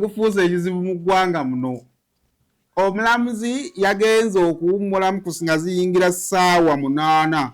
Gufuuse ekizibu mu ggwanga muno. Omulamuzi yagenze okuwummulamu ku nga ziyingira ssaawa 8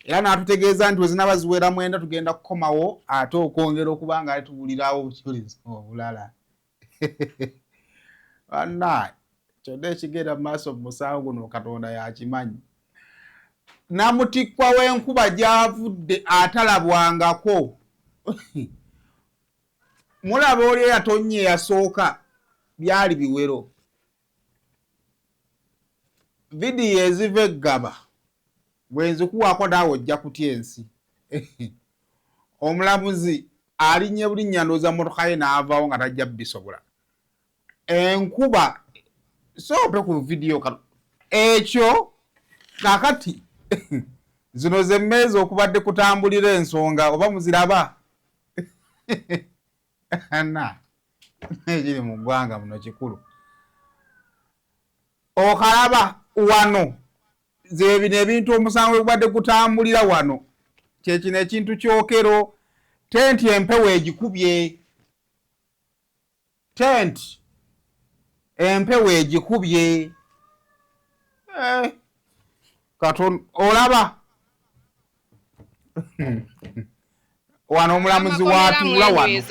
era n'atutegeeza nti wezinaba ziwera 9 tugenda kukomawo ate okwongera okuba nga tuwulirawo obujulizi obulala. Bannaye, kyonna ekigenda mu maaso mu musango guno Katonda yakimanyi. Namutikkwa w'enkuba gy'avudde atalabwangako. Mulaba oli eyatonnya eyasooka byali biwero. Vidiyo eziva eggaba bwe nzikuwaako naawe ojja kutya ensi. Omulamuzi alinnye bulinnya ndowooza mmotoka ye n'avaawo nga tajja bisobola. Enkuba soope ku vidiyo ekyo kakati zino zemmeeza okubadde kutambulira ensonga oba muziraba na ekiri mu ggwanga muno kikulu okalaba wano zebino ebintu omusango gubadde gutambulira wano kyekino ekintu kyokero tenti empewo egikubye Tent empewo egikubye eh, katon olaba wano omulamuzi watuula wano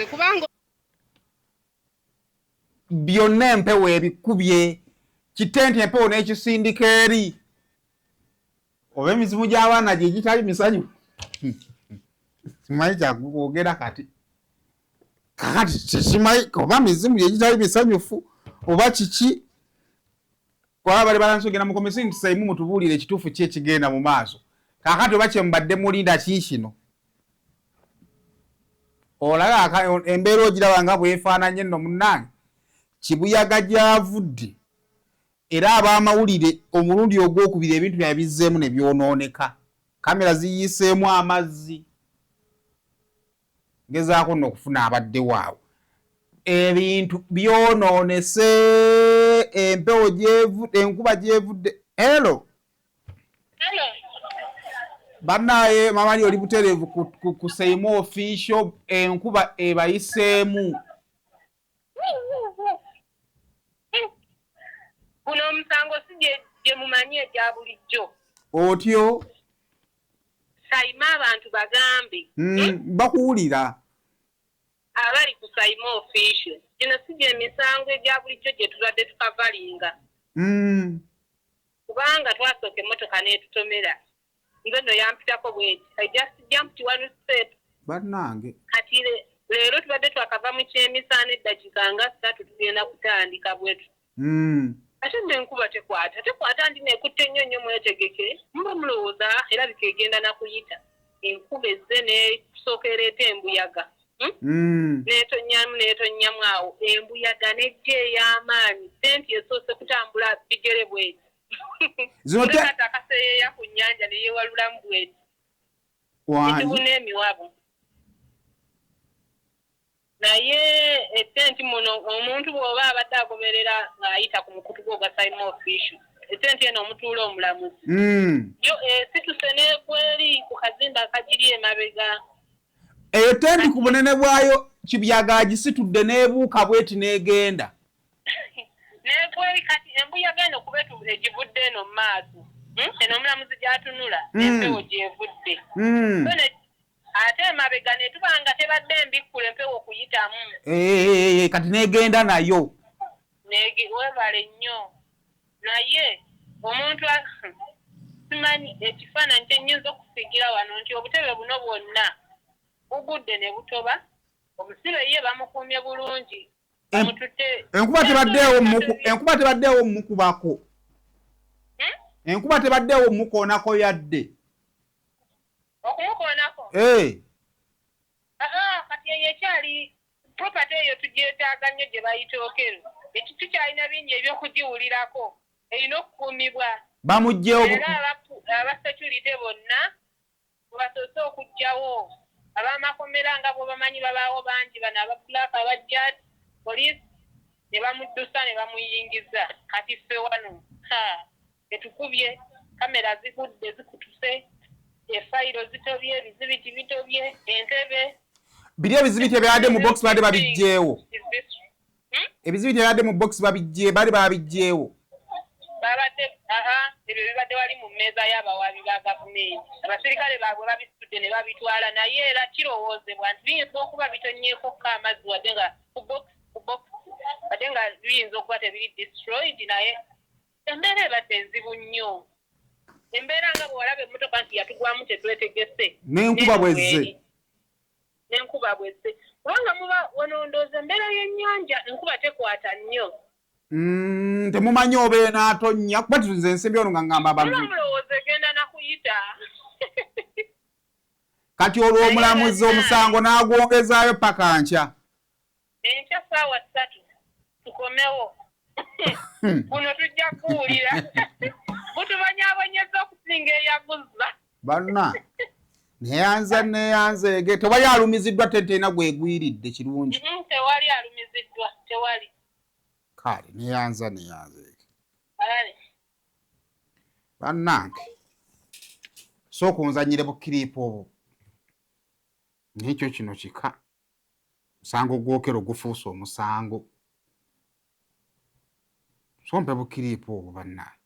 byonna empewo ebikubye kitenti empewo n'ekisindika eri oba emizimu gy'abaana gye gitali misanyu simanyi kyakwogera kati kakati simanyi oba mizimu gye gitali misanyufu oba kiki kwaba bali balansi ogenda mukomisi nti saimu mutubuulire ekituufu ki ekigenda mu maaso kakati oba kyemubadde mulinda kiikino olaba embeera ogiraba nga bwefaananye nno munnange kibuyaga gyavudde Era ab'amawulire omulundi ogwokubiri ebintu byabwe bizzeemu ne byonooneka. Kamera ziyiiseemu amazzi. Ngezaako nno okufuna abaddewo awo. Ebintu byonoonese, empewo gyevudde, enkuba gyevudde. Hello. Hello. Bannaaye mamali oli butereevu ku, ku Seymour Official, enkuba ebayiseemu. Guno omusango si gye mumanyi egya bulijjo. Otyo? Sayima abantu bagambe. Bakuwulira. Abali ku Sayima Official. Gino si gye misango egya bulijjo gye tubadde tukavalinga. Kubanga twasooka emmotoka n'etutomera. Nze nno yampitako bweti. I just jumped one step. Bannange. Kati leero tubadde twakava mu kyemisana eddakiika nga 3 tugenda kutandika bwetu. Ate nno enkuba tekwata tekwata nti nekutte nnyo nnyo mwetegeke muba mulowooza erabika egenda na kuyita. Enkuba ezze n'esooka ereeta embuyaga. N'etonnyamu n'etonnyamu awo embuyaga n'ejja ey'amaanyi. Tenti esoose kutambula bigere bweti. Zino te akaseeyeeya ku nnyanja ne yeewalulamu bweti. Etubuna emiwabo. Naye etenti muno omuntu bw'oba abadde agoberera ng'ayita ku mukutu gwo ogwa Saimo Official, etenti eno omutuula omulamuzi yo esituse n'egwa eri ku kazimba akagiri emabega. Eyo tenti ku bunene bwayo kibuyaga agisitudde n'ebuuka bweti n'egenda. N'egwa eri kati embuyaga eno kuba egivudde eno mu maaso. Eno omulamuzi gy'atunula empewo gy'evudde. So ne ate emabega ne tuba nga tebadde mbikkule empewo kuyitamu. Kati n'egenda nayo. Weebale nnyo. Naye omuntu simanyi ekifaananyi kye nnyinza okusiigira wano nti obutebe buno bwonna bugudde ne butoba, omusibe ye bamukuumye bulungi. Bamututte. Enkuba tebaddeewo enkuba tebaddeewo mukubako. Enkuba tebaddeewo mukoonako yadde. Okumukoonako? Kati eyo ekyali property eyo tugyetaaga nnyo gye bayita Okello. Tukyalina bingi eby'okugiwulirako. Erina okukuumibwa. Bamuggyewo. Era aba security bonna bwe basoose okuggyawo ab'amakomera nga bw'obamanyi babaawo bangi bano aba black aba jat police ne bamuddusa ne bamuyingiza. Kati ffe wano ha etukubye kamera zigudde zikutuse efayiro zitobye ebizibiti bitobye entebe biri ebizibiti ebyabadde mu box badde babiggyewo. Ebizibiti byabadde mu box babijje, bali babijjeewo. Babadde aa, ebyo bibadde wali mu mmeeza y'abawaabi ba gavumenti. Abasirikale baabwe babisitudde ne babitwala, naye era kirowoozebwa nti biyinza okuba bitonyeeko ko amazzi, wadde nga ku box, wadde nga biyinza okuba tebiri destroyed, naye embeera ebadde nzibu nnyo. Embeera nga bwe walaba emmotoka nti yatugwamu tetwetegese. N'enkuba bwezze. N'enkuba bwezze, kubanga muba wano ndowooza embeera y'ennyanja, enkuba tekwata nnyo. Temumanyi oba enaatonnya, kuba nze ensimbi ono nga ŋŋamba abantu muba mulowooza egenda nakuyita. Kati olwo omulamuzi omusango n'agwongezaayo paka nkya. Enkya saawa 3 tukomewo. Guno tujja kuwulira butubonyaabonyeza okusinga eyaguzza. Banna, neyanza neyanzeege, tewali alumiziddwa, teterina gwegwiridde, kirungi. Tewali alumiziddwa, tewali. Kale, neyanza neyanzeege. Bannange, sooka onzanyire bukiriipu obwo. Nekyo kino kika musango gwokero gufuuse omusango. Sompe bukiriipu obwo, bannange.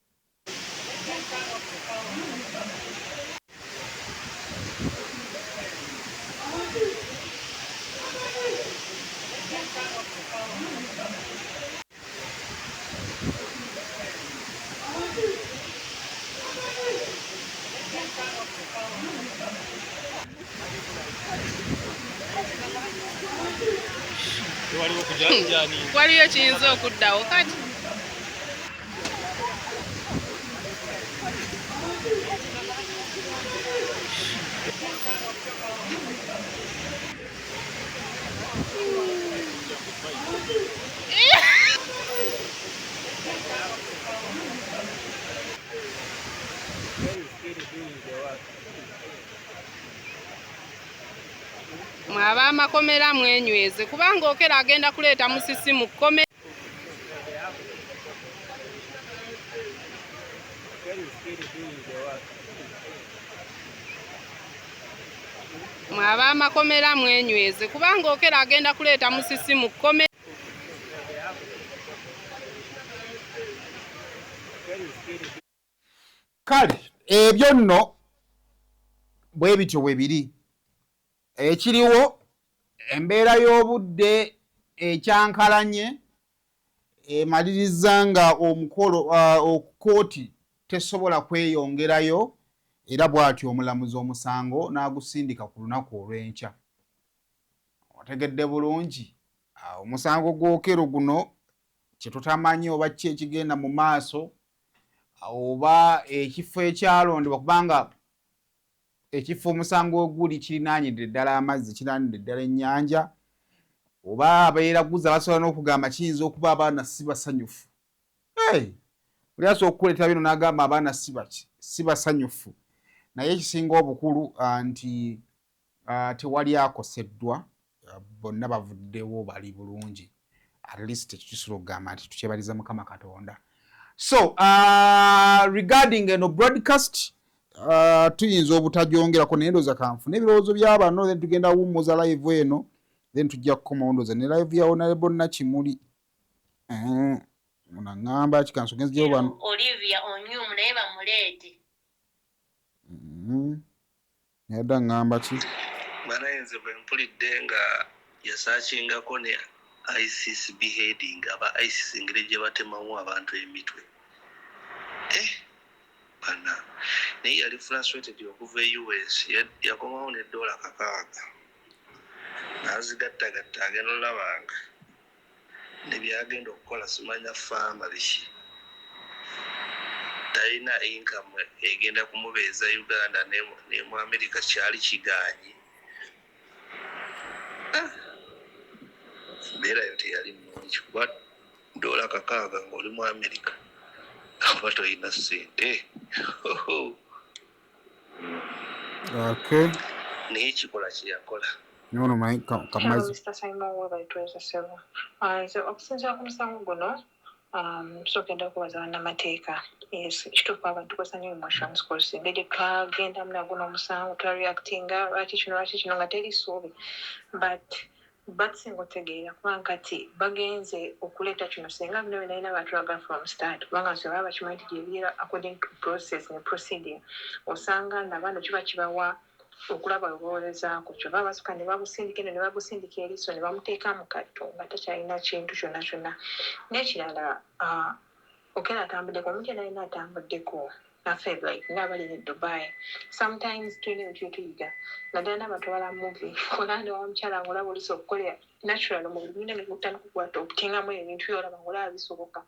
Waliyo kiyinza okuddawo kati. Mwe ab'amakomera mwenyweze, kubanga Okello agenda kuleeta musisi mu kkomera. Mwe ab'amakomera mwenyweze, kubanga Okello agenda kuleeta musisi mu kkomera. Kale ebyo nno bwe bityo bwe biri. Ekiriwo, embeera y'obudde ekyankalanye, emaliriza nga omukolo kooti tesobola kweyongerayo, era bw'atyo omulamuzi omusango n'agusindika ku lunaku olw'enkya. Otegedde bulungi? Omusango gw'Okello guno kyetutamanyi oba ki ekigenda mu maaso, oba ekifo ekyalondebwa, kubanga ekifo omusango oguli kirinaanyidde ddala amazzi, kirinaanidde ddala ennyanja, oba abeeraguza basobola n'okugamba kiyinza okuba abaana si basanyufu. Oli asobola okukuleetera bino n'agamba abaana si baki, si basanyufu. Naye ekisinga obukulu nti tewali akoseddwa, bonna bavuddewo bali bulungi. At least ekyo kisobola okugamba nti tukyebaliza Mukama Katonda. So regarding eno broadcast, tuyinza obutagyongerako, naye ndowooza kanfune ebirowoozo by'abano, then tugenda wummuza live eno, then tujja kukomawo ndowooza ne live ya Honorable Nakimuli. Onaŋŋamba kikanso genzijewo bano. Olivia Onyum naye bamuleete. Naye dda ŋŋamba ki? Banaye, nze bwe mpulidde nga yasaakingako ne ISIS beheading, aba ISIS engeri gye batemamu abantu emitwe, eh bana, naye yali frustrated okuva e US. Yakomawo ne $6 n'azigattagatta, agenda olabanga ne byagenda okukola, simanya faama biki, talina income egenda kumubeeza Uganda ne mu America kyali kigaanyi. Ah, embeera yo teyali nnungi, kuba $6 ng'oli mu America oba tolina ssente. Naye kikola kyeyakola. Nono manyi Hello, kamazi. Mr. Simon, webale tuweza ssebo. Nze okusinziira ku musango guno, nsooka enda okubaza bannamateeka. Yes, kituufu abantu tukozesa nnyo emotions, cause engeri gye twagendamu naguno omusango, twareactinga, lwaki kino, lwaki kino, nga teri ssuubi. But Batusinga otegeera, kubanga kati bagenze okuleeta kino, singa bino byonna batulaga from start, kubanga nsi baba bakimanyi nti gyebibeera according to process ne procedure, osanga nabaano kiba kibawa okulaba webawolezaako. Kyova basooka ne babusindika eno, ne babusindika eriiso, ne bamuteeka mu katto nga takyalina kintu kyonna kyonna. N'ekirala, Okello atambuddeko, omuntu yenna alina atambuddeko naffe, like ngaabali ne Dubai, sometimes tulina ebintu byetuyiga, naddala n'abantu abala movie. Olaba ne waba mukyala ngaolaba olusi okukolera natural, omubiri gulina negutandika okukwata okutingamu ebintu byolaba ngaolaba bisoboka.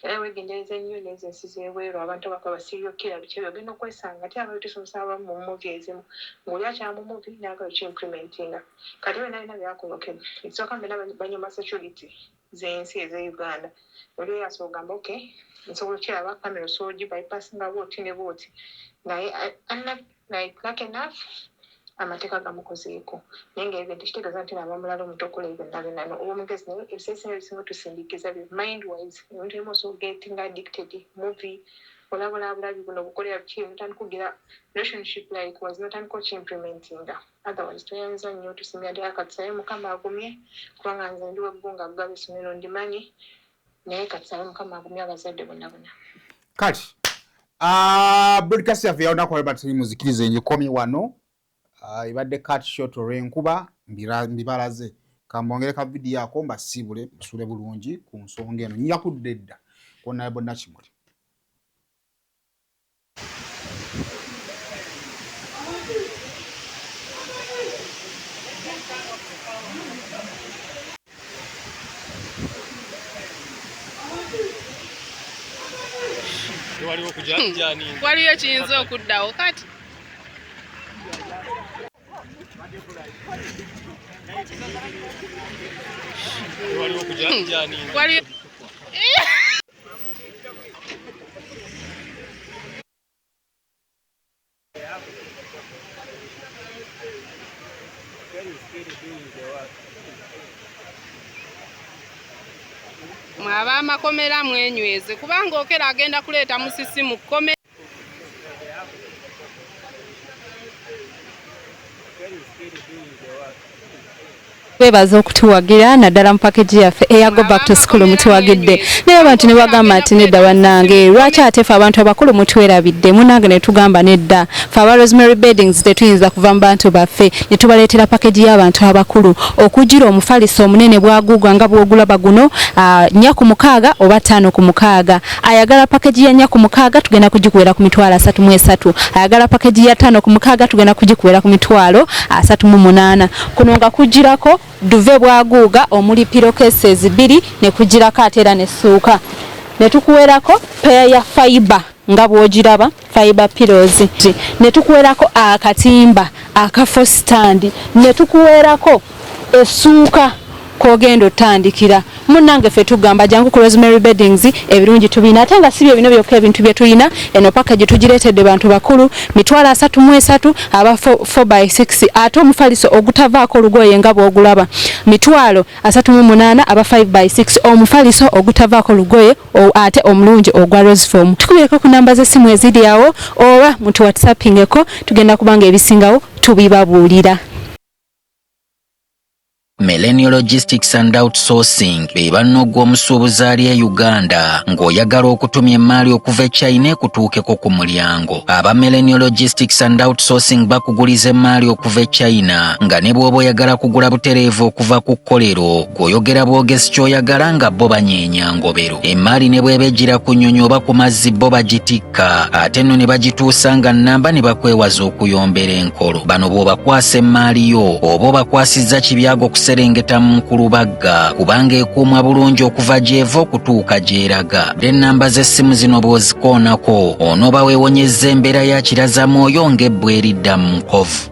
Era wegendereza nnyo nezo ensi z'ebweru, abantu abakola ba serial killer, biki ebyo, ogenda okwesanga ate abayo tusomesa abamu mu movie ezimu ng'oli akyala mu movie n'agala okiimplementinga. Kati byonna byonna byakola Okello, ekisooka byonna banyoma security z'ensi ez'e Uganda. Oli oyo asobola ogamba, okay, nsobola okiraba kamera, osobola ogibypassinga bwoti ne bwoti, naye like luck enough amateeka gamukozeeko. Naye nga ebyo tekitegeeza nti nabamulala omuntu okukola ebyo byonna byonna no oba omugezi. Naye ebiseera ebisinga ebisinga tusindikiza bye mind wise, ebintu ebimu osobola getting addicted, movie olaba bulabi buno bukolera biki, mutandika okugira relationship like was, notandika okiimplementinga. Otherwise toyanza nnyo, tusimira ddala. Katusabe Mukama agumye, kubanga nze ndi weggunga gaba essomero ndimanyi, naye katusabe Mukama agumye abazadde bonna bonna. Kati broadcast yaffe yawunaku Albert muzikirize ngikomye wano. Ebadde cut short olw'enkuba. Mbibalaze, kambongere ka vidiyo ako mbasiibule, musule bulungi ku nsonga eno. Nja kudda edda kwonna bonna kimuli. Waliyo ekiyinza okuddawo kati. Waliyo. Mwe ab'amakomera mwenyweze, kubanga Okello agenda kuleeta musisi mu kkomera. Twebaza okutuwagira naddala mu package yaffe eya Go Back to School. Mutuwagidde, naye abantu ne bagamba nti nedda bannange, lwaki ate fe abantu abakulu mutwerabidde? Munange ne tugamba nedda, fe aba Rosemary Beddings tetuyinza kuva mu bantu baffe ne tubaleetera package y'abantu abakulu okugira omufaliso omunene bwaguuga nga bw'ogulaba guno, 4 ku 6 oba 5 ku 6. Ayagala package ya 4 ku 6 tugenda kugikuwera ku 330,000. Ayagala package ya 5 ku 6 tugenda kugikuwera ku 380,000. Kuno nga kugirako duvet bwaguuga omuli pillowcases bbiri, ne kugirako ate era nessuuka, ne tukuwerako pair ya fiber nga bw'ogiraba, fiber pillows, ne tukuwerako akatimba akafo stand, ne tukuwerako essuuka kogenda otandikira. Munnange, ffe tugamba jangu ku Rosemary Beddings, ebirungi tubirina, ate nga si bye bino byokka ebintu bye tulina. Eno package tugireetedde bantu bakulu, 330,000 aba 4 by 6, ate omufaliso ogutavaako olugoye nga bw'ogulaba 380,000 aba 5 by 6, omufaliso ogutavaako lugoye ate omulungi ogwa Roseform. Tukubireko ku namba z'essimu eziri awo oba mutu whatsappingeko, tugenda kubanga ebisingawo tubibabuulira. Millennial Logistics and Outsourcing be bannogwa omusuubuzi ali e Uganda ng'oyagala okutumya emaali okuva e China ekutuukeko ku mulyango. Aba Millennial Logistics and Outsourcing bakuguliza emaali okuva e China, nga ne bw'oba oyagala kugula butereevu okuva ku kkolero, gw'oyogera bwogezi ky'oyagala nga bo banyeenya ngobero. Emaali ne bw'eba egira ku nnyonyi oba ku mazzi, bo bagitikka ate nno ne bagituusa nga nnamba, ne bakwewaza okuyombera enkolo. Bano bw'obakwasa emaali yo oba obakwasizza kibyago kuserengeta mu nkulubagga, kubanga ekuumwa bulungi okuva gy'eva okutuuka gy'eraga. Ennamba z'essimu zino bw'ozikoonako onooba weewonyezza embeera ya kirazamwoyo ng'ebbwa eridda mu nkovu.